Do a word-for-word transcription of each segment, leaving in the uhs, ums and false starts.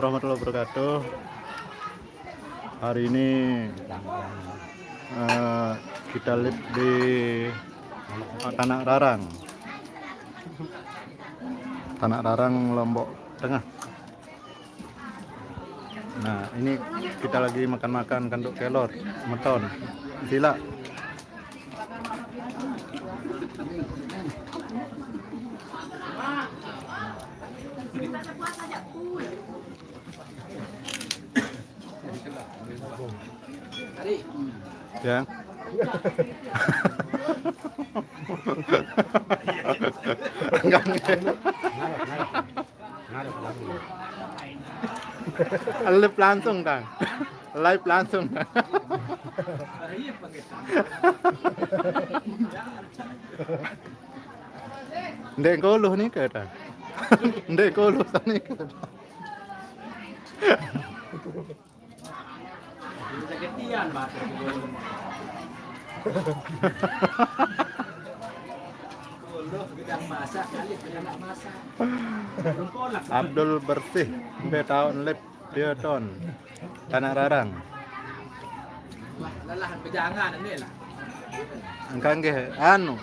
Warahmatullahi wabarakatuh. Hari ini eh, kita live di Tanah Rarang. Tanah Rarang, Lombok Tengah. Nah, ini kita lagi makan-makan kanduk kelor, meton. Sila. Ya. Live langsung, Kang. Live langsung, Kang. Ndek nguluh nih, kata. Ndek nguluh nih, kata. Abdul Bersih, mbe taun lip dia ton. Tanah Rarang. Engkang nggih anu,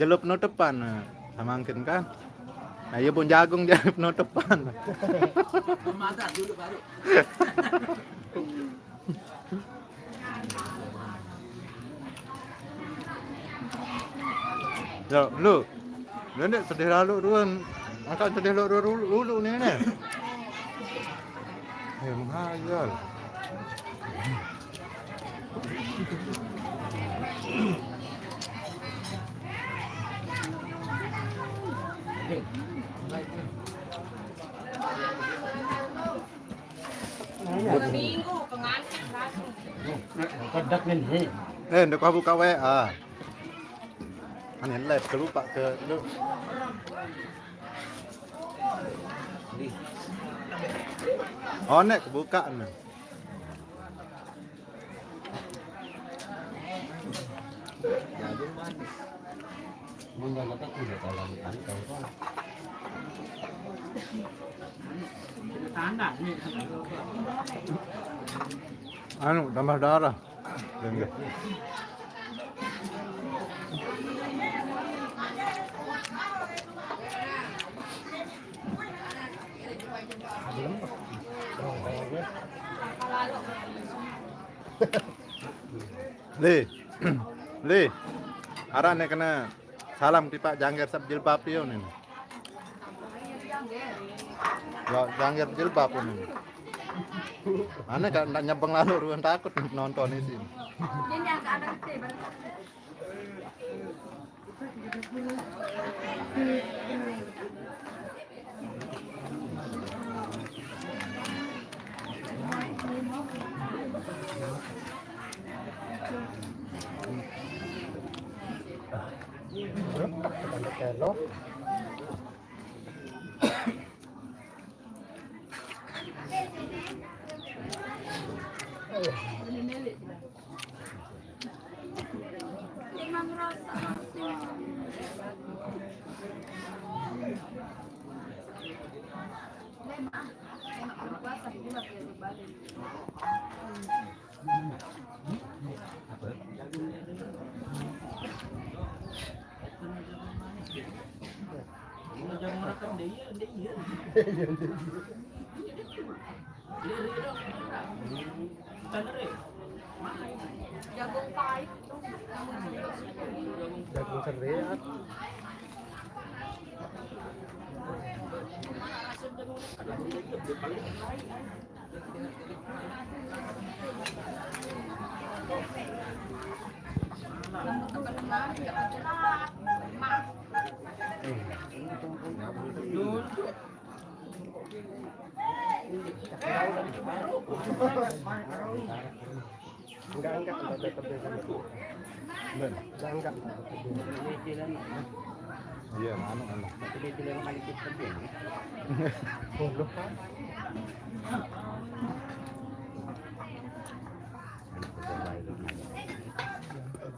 jelo penutupan, eh, samangkin kan. Nah, iya pun jagung jelo penutupan. Memasak dulu baru. Yo, lu. Lu nek sedih lalu duluan. Angkat sedih lalu dulu, dulu nih, nih. Eh, menghayal. Minggu pengantin langsung. Pedak nih. Eh, ndak kau buka W A. Aneh live, kelupa ke lu. Oh, nek kebuka nih. Anu, tambah darah. Dengke. Li. Li. Arane kena salam tipak jangger sab jilbab yo nih. Lo jangger jilbab ini. Ane kan ndak nyebeng lalu ruan takut nonton isi. Jagung pahit. Jagung sereak. Enggak, enggak, enggak, enggak, enggak. Enggak, enggak, enggak. Iya, anu, anu. Puluh, Pak.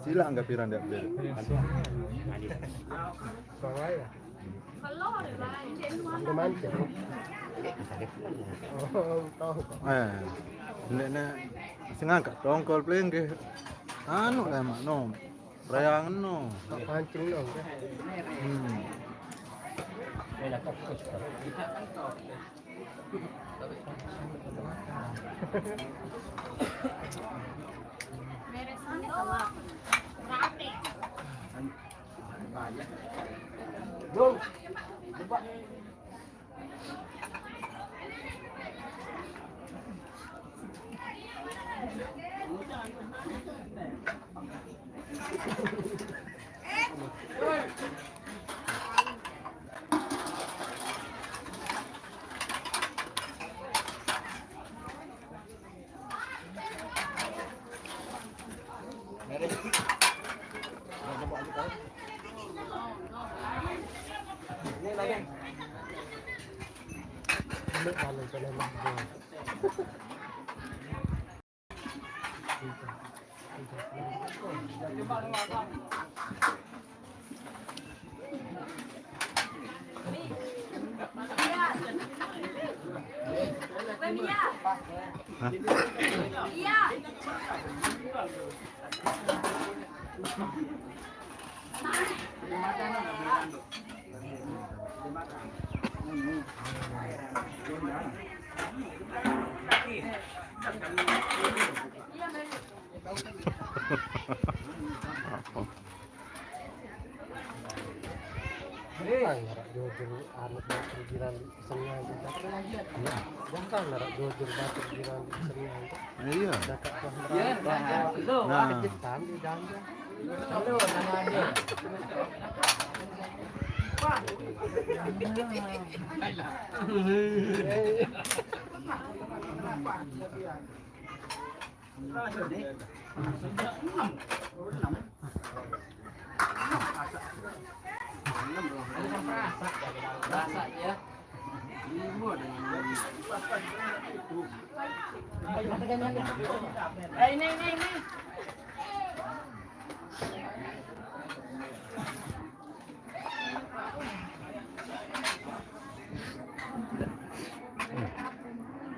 Sila anggap piran dia. Bawa ya. Ada mancing. Oh, tahu. Eh, ini nih, sing angkat tongkol paling ke anu lah, Mak, no. Rayangan no. Pancing no. Hmm. Apa? Jangan narak jujur anu batur jiran di pesennya aja. Jangan narak jujur batur jiran di pesennya aja. Iya. Dekat tuh. Nah. Kita di dalam. Halo, namanya.